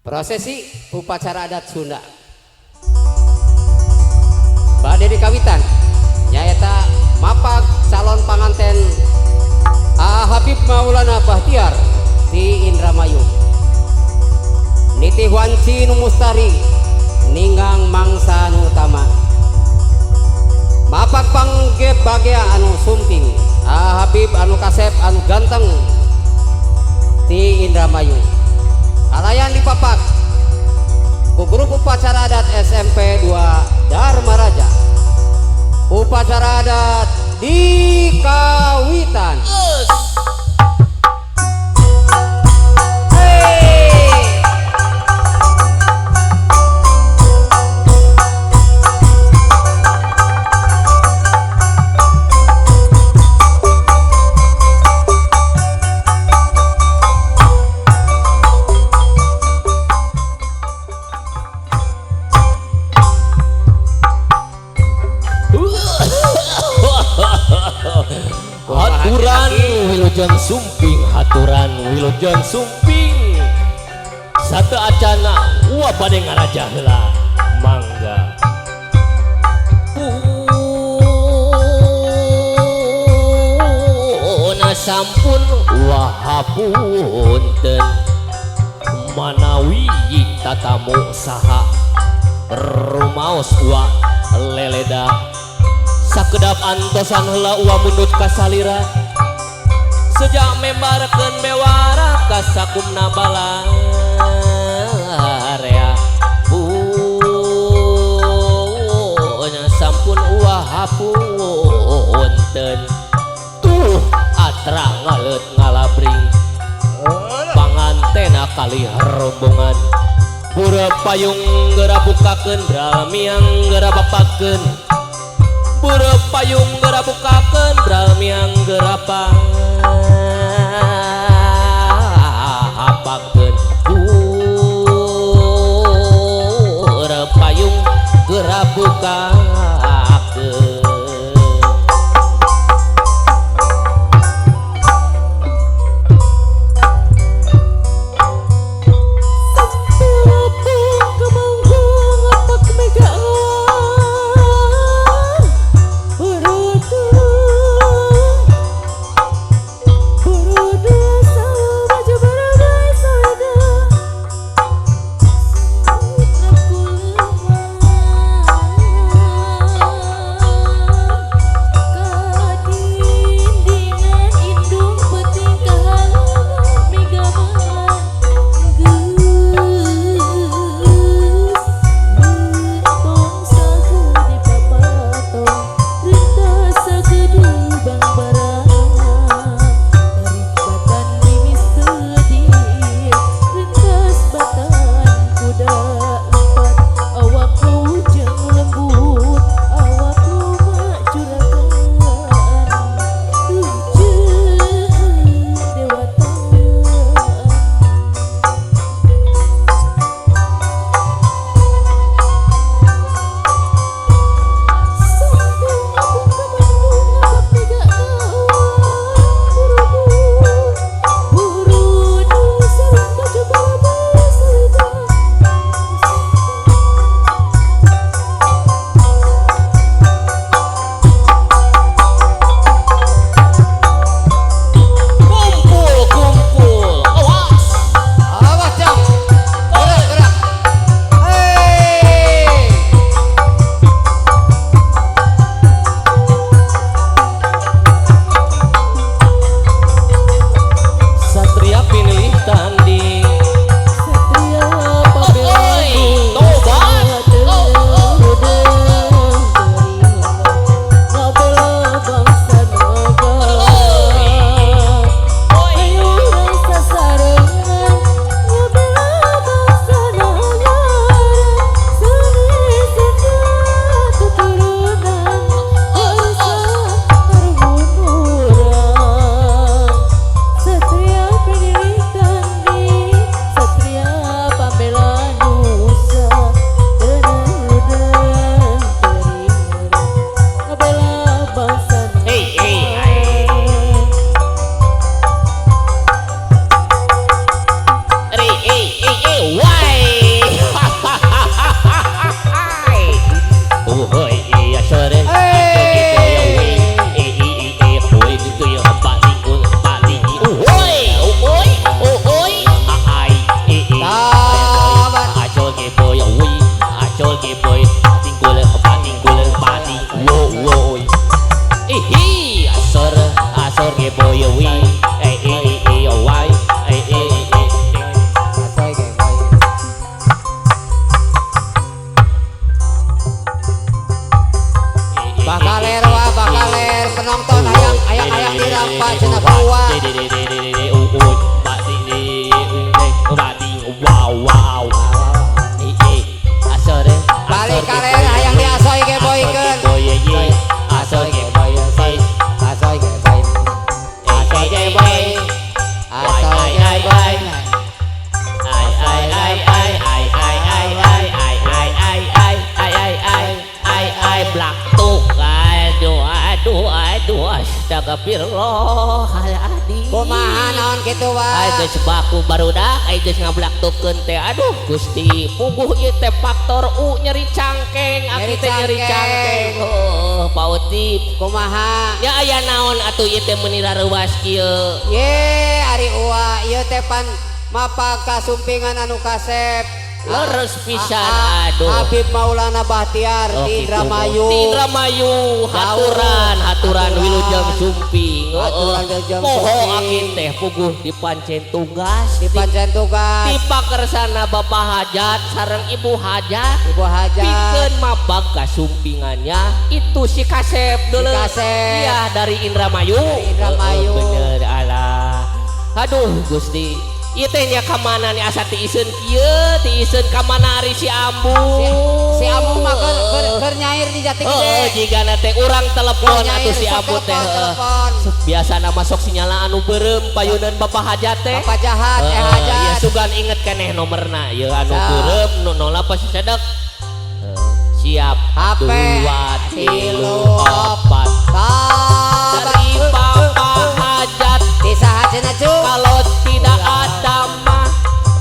Prosesi upacara adat Sunda. Bade dikawitan nyaeta mapag calon panganten A Habib Maulana Bahtiar di Indramayu. Nitih wanci nu mustari ninggang mangsa nu utama. Mapag panggep bagea anu sumping A Habib anu kasep anu ganteng di Indramayu. Kalayan dipapak ku grup upacara adat SMP 2 Dharmaraja. Upacara adat di Kawitan. Hey! Haturan wilujeng sumping, haturan wilujeng sumping. Satu acana wa bade ngaraja heula mangga. Puna sampun wahapunten manawi tatamu saha rumaos wa leleda. Sakedap antosan heula uwa mundut kasalira sejak membarkeun bewara kasakumna balarea. Punya sampun uwa hapunten tuh atra ngaleut ngalabring pangantena kali rombongan bure payung geura bukakeun bral miang geura bapakeun bure payung geura bukakeun bral miang geura papakeun bure payung geura bukakeun. Wow. Eh eh. Asor eh. Balik kalen hayang diasoy ge boykeun. Boy ye. Asoy ge boy. Asoy ge boy. Asoy ge boy. Asoy ge boy. Ai ai ai ai ai ai ai ai ai ai ai ai ai ai ai ai ai blak tuh, aduh aduh aduh, astagfirullahaladzim. Kumaha, naon kitu wa? Ay geus baku barudak, ay geus ngablaktukeun teh. Aduh Gusti, puguh ieu teh faktor U, nyeri cangkeng aki Nyeri teh, nyeri cangkeng. cangkeng. Heuh, pautik. Kumaha? Nya aya naon atuh ieu teh meuni rareuwas kieu? Ye, ari uwa ieu teh pan mapag kasumpingan anu kasep. Leres pisan, aduh. Habib Maulana Bahtiar Oh, di gitu. Indramayu. Di Indramayu, haturan, haturan wilujeng sumping. Heeh. Haturan wilujeng Poho sumping. aki teh puguh dipancen tugas. Di pancen tugas. Di pakersana Bapak Hajat sareng Ibu Hajat. Ibu Hajat. Pikeun mapag kasumpingannya itu si Kasep dulu. Kasep. Iya, dari Indramayu. Dari Indramayu. Heeh, bener alah. Aduh Gusti. Ieu teh nya ka mana nih, asa tiiseun kieu, tiiseun ka mana ari si Ambu? Si Ambu mah keur nyair di Jati Heeh, Gede. Jigana teh urang telepon Keur nyair, atuh si sok Ambu teh. telepon, Heeh. telepon. Biasana masuk sinyalna anu beureum payunan Bapak Hajat teh. Bapak Jahat, eh Heeh, Hajat. Iya, sugan inget keneh nomorna ieu anu Siap. beureum nu nolak pasti sedek. Heeh, siap. HP. Dua, tilu, opat. Tabat. Dari Bapak Hajat. Ti saha cenah, cu? Kalau tidak ada mah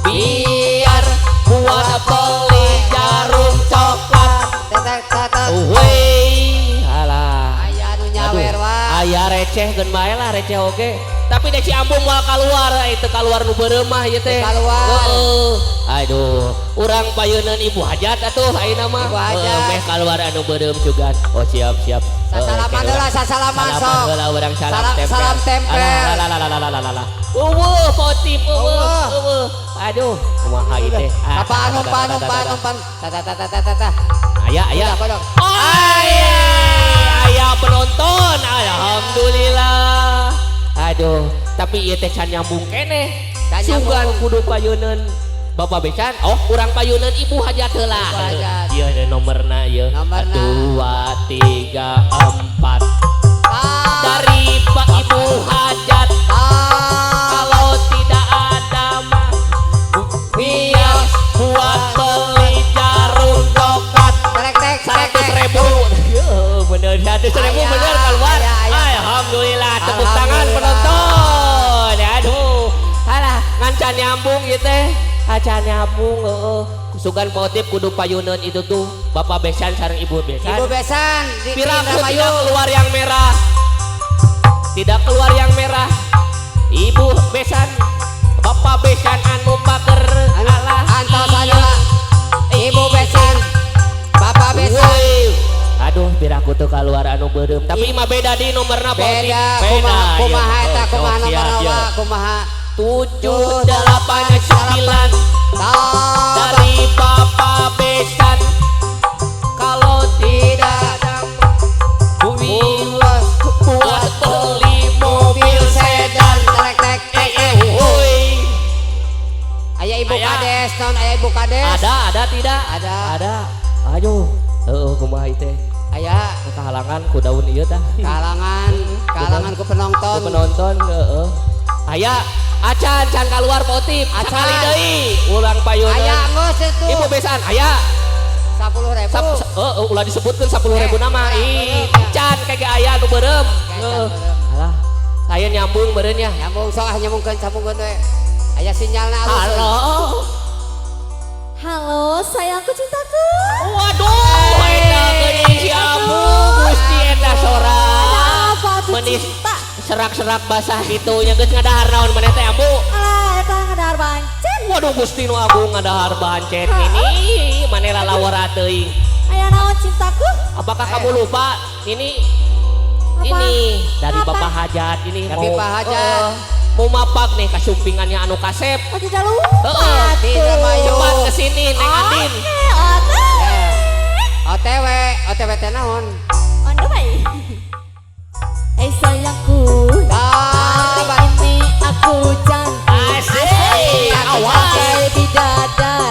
biar buat beli jarum coklat. Tetek tetek. Weh, alah. Aya anu nyawer Aduh, wa. Aya receh geun bae lah, receh oge. Tapi deh si Ambu moal keluar, itu keluar nu beureum mah ieu teh. Teu kaluar. Heeh. Aduh, urang payeuneun Ibu Hajat atuh ayeuna mah. Ibu Hajat. Heeh, meh keluar anu beureum sugan. Oh, siap siap. Sasalaman heula, sasalaman Salaman sok. Heula urang, salam Salam- tempel. salam tempel. Alah, alah, alah, alah, alah, alah. Eueuh, potip eueuh, Eueuh. eueuh. Aduh, kumaha ieu teh? Ah, Apa anu pan anu pan anu pan. Ta ta ta ta ta ta ta. Aya, aya. Udah, kodok. Aya, aya penonton. Alhamdulillah. Aduh, tapi ieu teh can nyambung keneh. Can nyambung. Sugan kudu payuneun Bapak Besan. Oh, urang payuneun Ibu Hajat heula. Ibu Hajat. Ieu ada nomorna ieu. Nomorna. Dua, tiga, empat. Ta. Dari Pak Ibu Hajat. Ta. Kalau tidak ada mah biar buat beli jarum coklat. Trek trek trek. 100 ribu. Ya, bener 100 ribu. Aya, bener keluar. aya, aya. Alhamdulillah, tepuk tangan Alhamdulillah. penonton. Aduh, alah, ngan nyambung gitu teh, acan nyambung, heeh. Sugan motif kudu payuneun itu tuh Bapak Besan sareng Ibu Besan. Ibu Besan di Piraku Indramayu. tidak keluar yang merah, tidak keluar yang merah. Ibu Besan, Bapak Besan anu paker Anu, alah antos iya. anu Ibu Besan, Bapak Besan. Woi. Aduh, piraku tuh keluar anu beureum. Tapi mah beda di nomorna. Beda, kumaha kumaha eta, kumaha Iya. nomor wa, kumaha? 7 8 9. Ta. Dari Bapak Besan. Kalau tidak tidak buat buat beli mobil sedan. Trek trek. Eh eh woi. Aya Ibu Aya. Kades, non aya Ibu Kades. Ada tidak? Ada. Ada. Aduh, heeh, kumaha ieu teh? Aya. Kahalangan ku daun ieu tah. Kalangan, kalangan ku penonton. Ku penonton, heeh. Aya acan can keluar motif. Acan. Sakali deui ulang payuneun. Aya geus itu. Ibu Besan aya. 10.000. Sap, oh, ulah disebutkeun 10.000 Eh, nama. ulah, Ih, beureum ya. can kayak aya nu beureum. Kayak can Heeh. beureum. Alah, saya nyambung beureun nya. Nyambung sok ah, nyambungkeun, sambungkeun we. Aya sinyalna alus. Halo. Halo, sayangku, cintaku. Waduh, eta geuning si Ambu, Gusti, eta sora. Ada apa tuh, Menis cinta? Serak-serak basah gitu nya, geus ngadahar naon maneh teh, Ambu? Alah, eta ngadahar bancet. Waduh, Gusti nu agung, ngadahar bancet ini maneh lalawara teuing. Aya naon, cintaku? Apakah kamu lupa ini? Apa? Ini dari Apa? Bapak Hajat ini. Dari mau Pak Hajat. Mau mapak nih kasumpingannya anu kasep. Oh, tidak lupa Heeh, tuh. Tidak mayu. Cepat ke sini, Neng Andin. Oke, oke. Ya. OTW, OTW teh naon? On the way. Hei sayangku, Tabat. hari ini aku cantik. Asik. Aku Awas. bagai bidadari.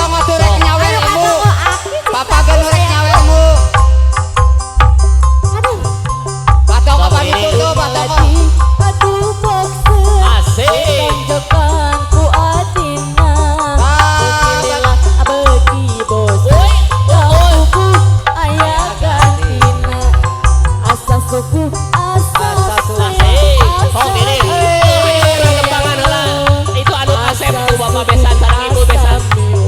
Patongo tuh rek nyawer Ayo ibu. patongo aku cintaku Papa geus rek sayangku. Nyawermu. Aduh. Patongo Sok, bani ini. tutup patongo. Aduh boxer. Asik. Tonjokan ku adina. Ah, Beuki beuki bosen. Woi, oh, Kapuku aya gantina. Asa suku asa Asa suku. Asik. Sok ini. Urang tepangan heula. Itu anu kasep ku Bapak besan sareng Ibu besan.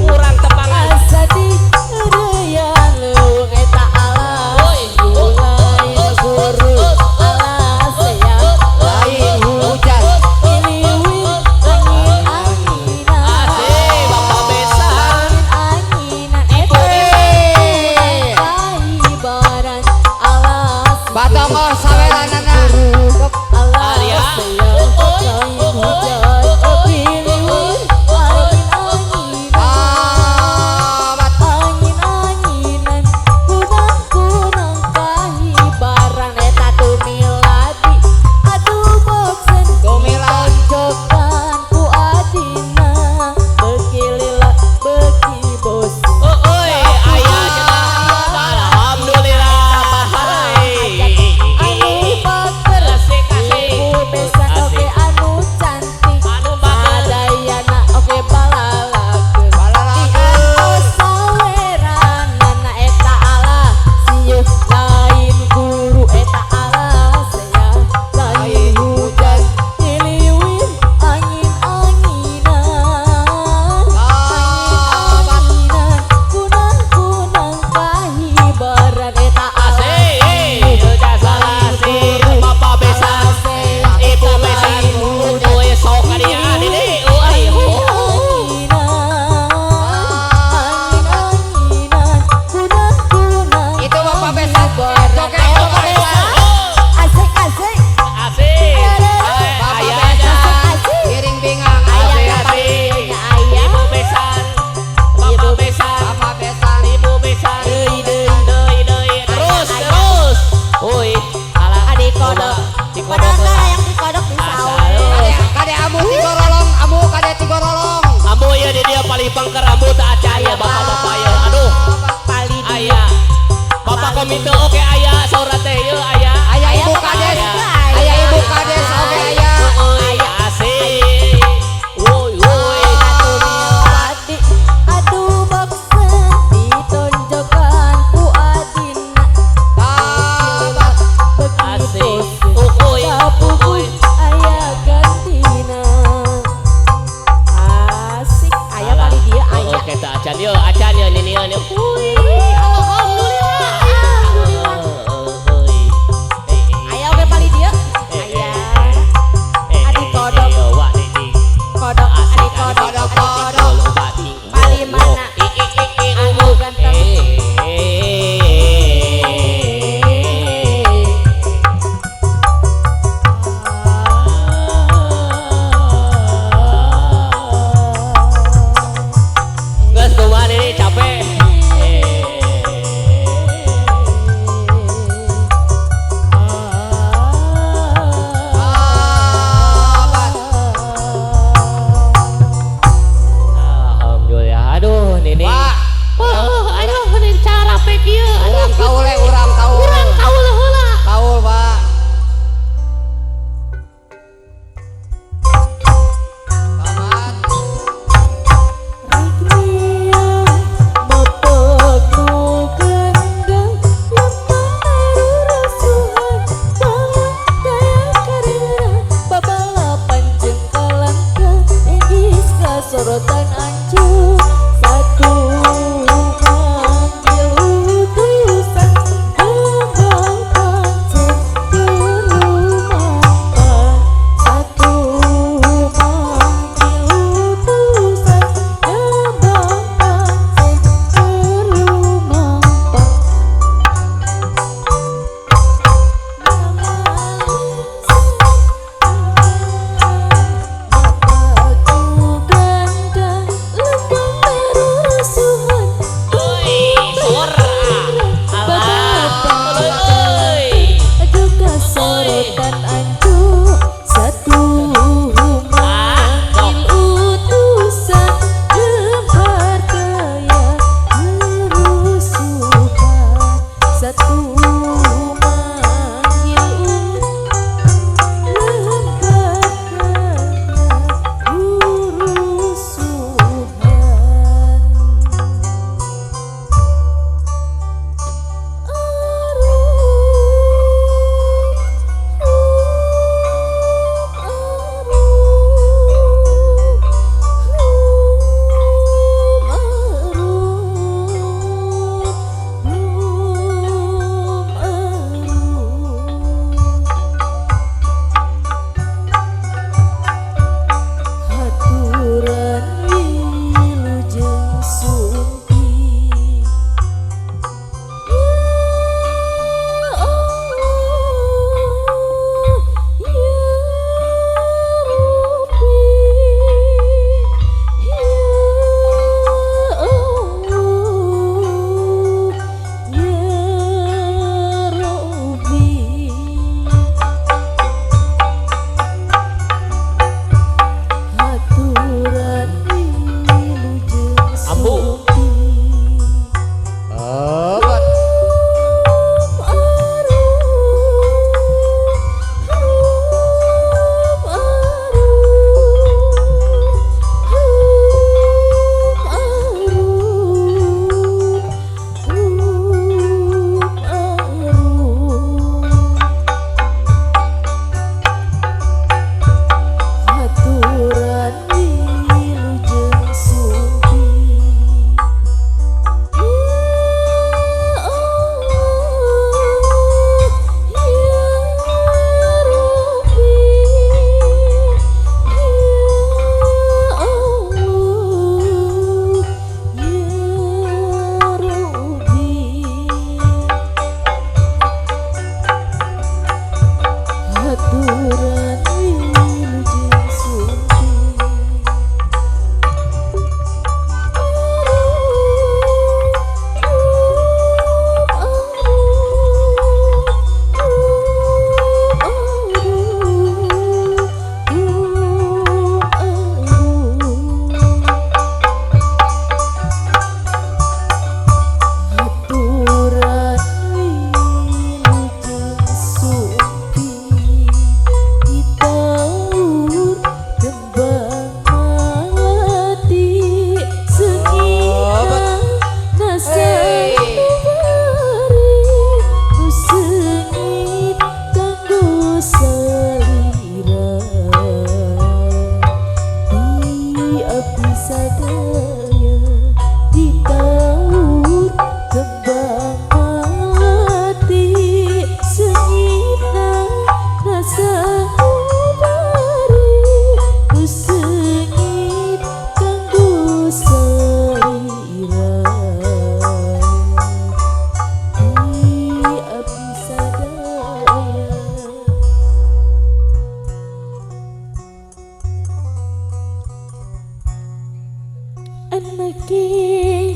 Urang tepangan. Asa di eureun leuweung eta alas. Oi, oh, Lain guru alas ya. Lain hujan. Iliwin angin anginan. Asik Bapak besan. Angin anginan eta Hei. kahibaran alas. Patongo saweranana. Alas Alia. ya. Lain hujan. Iliwin angin anginan. Ah, Angin-anginan kunang-kunang kahibaran eta tumiladi aduh bosen Tumiladi. tonjokan ku adina beuki lila beuki bosen. Oh, oi, aya cenah. Alhamdulillah. Anu bager Asik, asik. ibu besan oge anu cantik Anu bager. sadayana oge balalakeun. Balalakeun. Saweranana eta ala sieuh lain guru eta ala saya lain hujan iliwin angin-anginan angin-anginan kunang-kunang kahibaran eta ala Asik, udah salah sih. Bapak besan, Ibu besan. Oi, sok kadieu ini. Oi, angin-anginan kunang-kunang Itu Bapak besan. Joget Bapak besan. Asik asik. Asik. Bapak Aya besan. Asik. Iring bingang. Asik, Asik. asik. Ayah. Ibu besan, Bapak besan, Bapak besan. Ibu besan. Deui deui. Deui deui. Terus terus. Oi, alah. Adik kodok. Di kodok. Kodok yang dikodok di sawah. Kade kade amu tigorolong, amu kade tigorolong. Ambu ya di dia paling pangker ambu tak acan ya bapak-bapak ya. Aduh, Pali aya. Bapak komite oke aya saura teh ieu aya. Aya ibu Bapak kades. kades. Aya ibu kades oge aya. Oi, asik. Woi, woi. Adi aduh boxen ditonjokan ku adina Bapak beuki Asik. bosen Oi, kapuku oi. aya gantina asik aya pali dia aya. Oke, tak acan yo, acan yo nini yo. Woi. Alhamdulillah alhamdulillah Oi. Aya oge pali dia aya Adi kodok. Kodok adi kodok Kodok, kodok. Pali mana? Anu ganteng. Geus kumaha ini capek.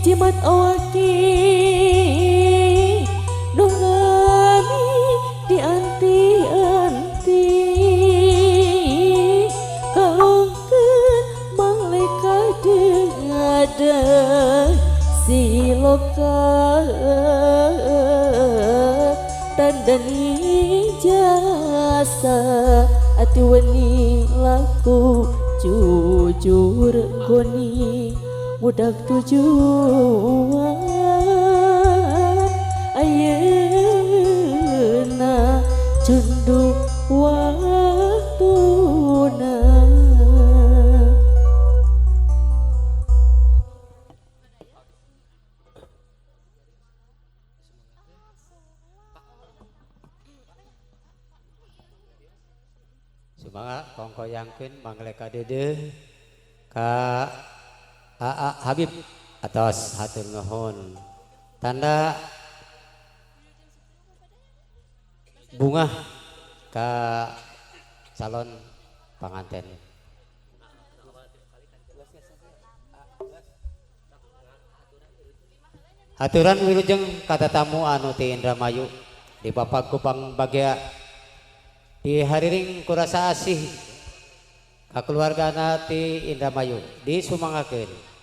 Jimat oki nu ngami dianti-anti kalungkeun mangleka deung siloka tandani jasa ati wening laku jujur goni budak tujuan ayeuna cunduk waktuna. Sumangga kongkoyangkeun mangleka deudeuh ka AA Habib atos hatur nuhun tanda bungah ka calon panganten. Haturan wilujeng ka tatamu anu ti Indramayu di Bapak Kupang Bagea di hariring kurasa asih ka keluargana ti Indramayu disumangakeun.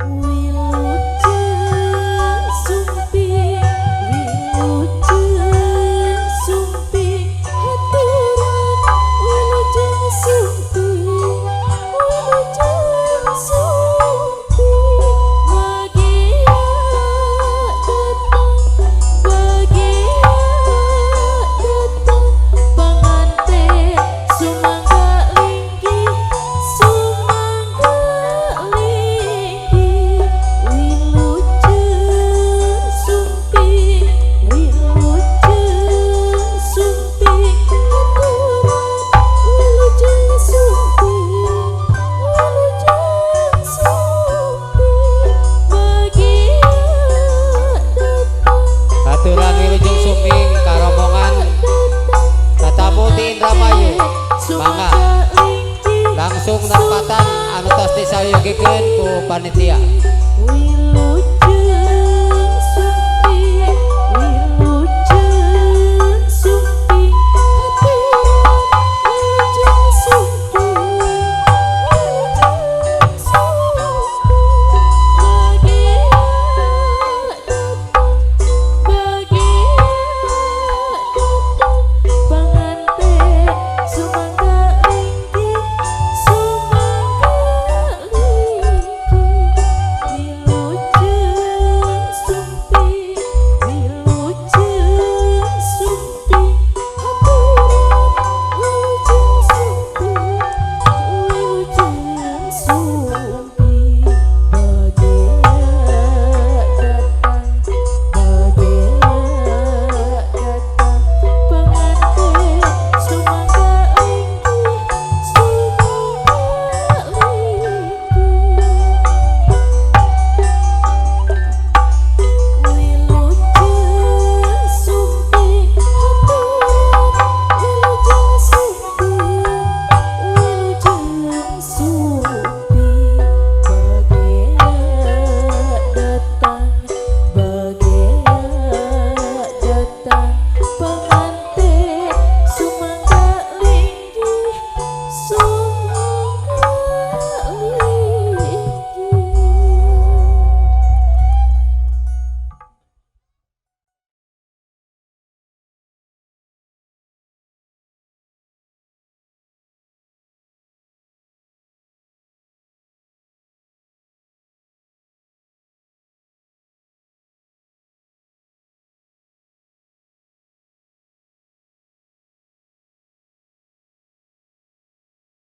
Wilujeng sumping, wilujeng sumping, haturan wilujeng sumping, wilujeng sumping, bagia datang, bagia datang, panganten sumangga linggih, sumangga linggih, wilujeng sumping, wilujeng sumping, haturan wilujeng sumping, wilujeng sumping, bagia datang, Haturan wilujeng sumping ka rombongan tatamu ti Indramayu. Mangga langsung nempatan anu tos disayogikeun ku panitia. Wilujeng